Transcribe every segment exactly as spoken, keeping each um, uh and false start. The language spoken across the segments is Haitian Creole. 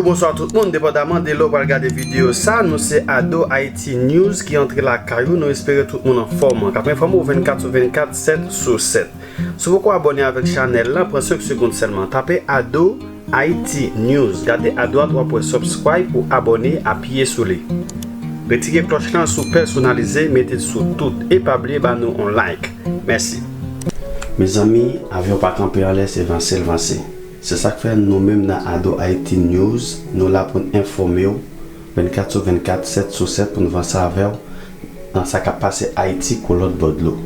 Bonswa tout moun, depandaman de lè w pral gade videyo sa, nou se Ado Haiti News ki antre lakay ou. Nou espere tout moun anfòm, k ap enfòme w vennkat sou vennkat, sèt sou sèt. Si w poko abòne avèk chanèl lan, pran senk segonn sèlman. Tape Ado Haiti News. Gade adwat, w ap wè subscribe pou abòne, apiye sou li. Retire klòch lan si w pèsonalize, mete l sou tout. E pa bliye ba nou yon like. Mèsi. Mezanmi, avyon pa kanpe anlè, se vanse l vanse. Se sa k fè nou menm nan Ado Haiti News, nou la pou n enfòme w vennkat sou vennkat, sèt sou sèt pou n vanse avè w nan sa k ap pase Ayiti kou lòt bò dlo.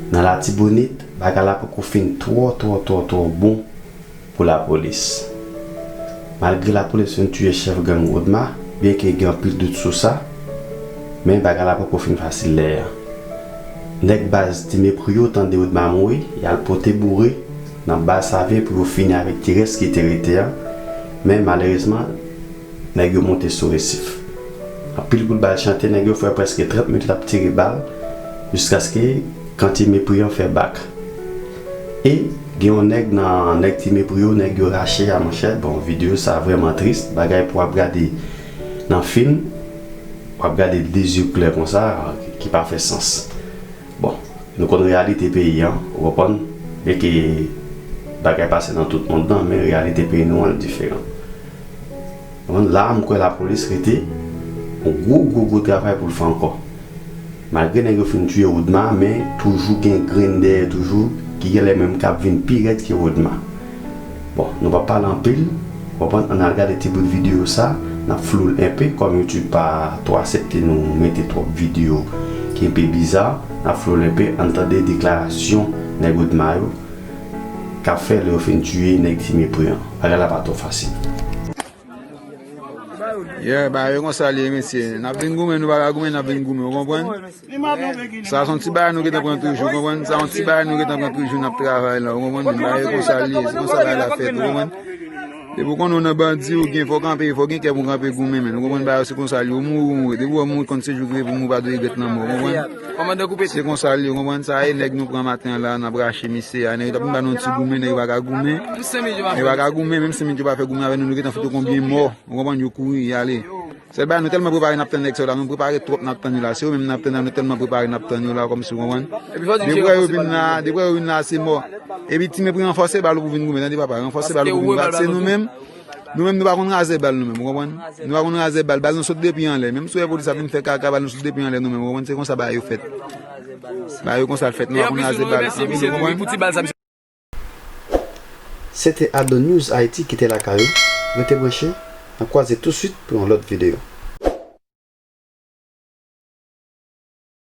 Nan Latibonit, bagay la poko fin twò, twò, twò, twò bon pou lapolis. Malgre lapolis fin tiye chèf gang Odma, byenke gen anpil dout sou sa, men bagay la poko fin fasil lè a. Nèg baz Ti Mepri yo tande Odma mouri, y al pote boure nan baz Savyen pou yo fini avèk ti rès ki te rete an, men malerezman, nèg yo monte sou resif. Anpil kout bal chante, nèg yo fè prèske trant minit ap tire bal, jiskaske kan Ti Mepri an fè bak. E gen yon nèg nan nèg Ti Mepri yo, nèg yo rache a manchèt. Bon, videyo sa vrèman tris, bagay pou w ap gade nan fim, w ap gade de zye klè konsa, ki pa fè sans. Bon, nou konn reyalite peyi an, ou konprann? Byenke bagay pase nan tout mond lan, men reyalite peyi nou an diferan. Konprann? La, m kwè lapolis rete yon gwo, gwo, gwo travay pou l fè ankò. Malgre nèg yo fin tiye Odma, men toujou gen grenn dèyè toujou, ki genlè menm k ap vin pi rèd ke Odma. Bon, nou p ap pale anpil, w konprann, ann al gade ti bout videyo sa, n ap flou l enpe, kòm YouTube pa twò aksepte nou mete twòp videyo ki enpe biza, n ap flou l enpe, ann tande deklarasyon nèg Odma yo k ap fè lè yo fin tiye nèg Ti Mepri an. Bagay la pa twò fasil. Yeah, bagay yo konsa l ye, mesye. N ap vin goumen, nou pa ka goumen, n ap vin goumen, ou konprann? Sa se yon ti bagay nou gentan pran toujou, ou konprann? Sa se yon ti bagay nou gentan pran toujou, n ap travay la, ou konprann? Bagay yo konsa l ye, se konsa bagay la fèt, ou konprann? Depi w konnen w nan bandi, ou gen, fò w kanpe, fò w gen kè pou w kanpe goumen, men, ou konprann? Bagay yo se konsa l ye, ou mouri, ou mouri. Depi w mouri, konn se jou ki rive pou w mouri, pa dwe regrèt lanmò, ou konprann? Se konsa l ye, ou konprann? Sa e nèg nou pran maten an la, n ap rache misye a, nèg yo t ap vin ba nou yon ti goumen, nèg yo pa ka goumen. Nèg yo pa ka goumen, menm senk minit yo pa fè goumen avè nou, nou gentan fout yo konbyen mò. Ou konprann, yo kouri, y ale. Sèl bagay, nou tèlman prepare n ap tann nèg sa yo la, nou prepare twòp n ap tann yo la. Se yo menm n ap tann la, nou tèlman prepare n ap tann yo la, kòmsi, ou konprann? Depi lè yo vin la, depi lè yo vin la, se mò. Epi Ti Mepri ranfòse bal ou pou vin goumen, tande papa, ranfòse bal ou pou vin goumen. Se nou menm, nou menm nou pa konn razè bal nou menm, ou konprann? Nou pa konn razè bal, bal nou sot depi anlè. Menm si w wè polis ap vin fè kaka, bal nou sot depi anlè nou menm, ou konprann? Se konsa bagay yo fèt. Bagay yo konsa l fèt, nou pa konn razè bal anpil, ou konprann? Se te Ado News Haiti ki te lakay ou. Rete branche, n ap kwaze touswit pou yon lòt videyo.